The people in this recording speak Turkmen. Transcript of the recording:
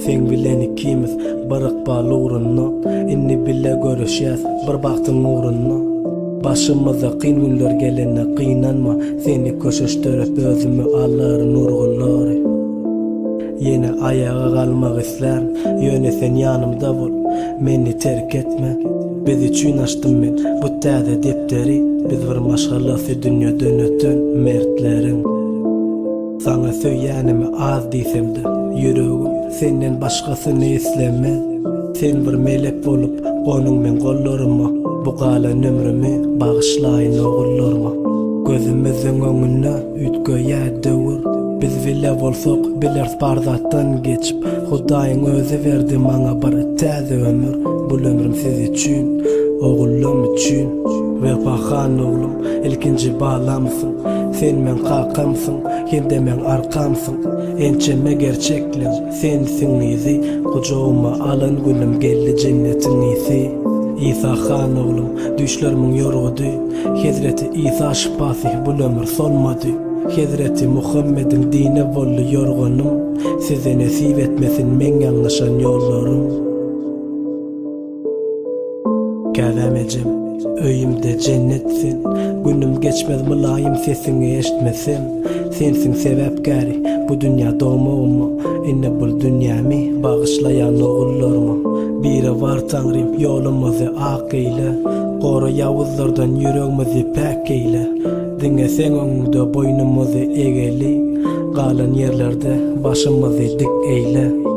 Seň bilen ikimiz bir ykbal ugrunda, Indi bile göreşýäs bir bagtyň ugrunda. Başymyza kyn günler gelende gynanma, Seni köşeşdirip özüme alaryn urgulary. Ýene aýaga galmak islän, ýöne sen ýanymda bol, meni terk etme. Biz üçin açdym men bu täze depderi, Biz bir maşgalasy dünýeden öten mertleriň. Saňa söýýänimi az diýsemde, ýüregim senden başgasyny islemez. Sen bir melek bolup gonuň meň gollaryma, bu galan ömrümi bagyşlaýyn ogullaryma. Gözümiziň öňünde üýtgeýär döwür, biz bile bolsak bileris bar zatdan geçip. Hudaýyň özi berdi maňa bir täze ömür, bul ömrüm siz üçin, ogullam üçin. Wepa han oglum, ilkinji balamsyň. Sen meň kakamsyň, hem-de meň arkamsyň. Ençeme gerçekleň sensiň yzy, Gujagyma alan günüm geldi jennetiň ysy. Isa han oglum, düýşlerimiň ýorgudy, Hezreti Isa şypasy bul ömür solmady. Hezreti Muhammediň dini boldy ýorganym, Size nesip etmesin meň ýalňyşan ýollarym. Käbäm ejem, öýümde jennet sen, Günüm geçmez mylaýym sesiňi eşitmesem. Sensiň sebäpkäri bu dünýä dogmagyma, Indi bul dünýämi bagyşlaýan ogullaryma. Biribar Taňrym ýolumyzy ak eýle, Gora ýawuzlardan ýüregmizi päk eýle. Diňe seň öňüňde boýnumyzy egeli, Galan ýerlerde başymyzy dik eýle.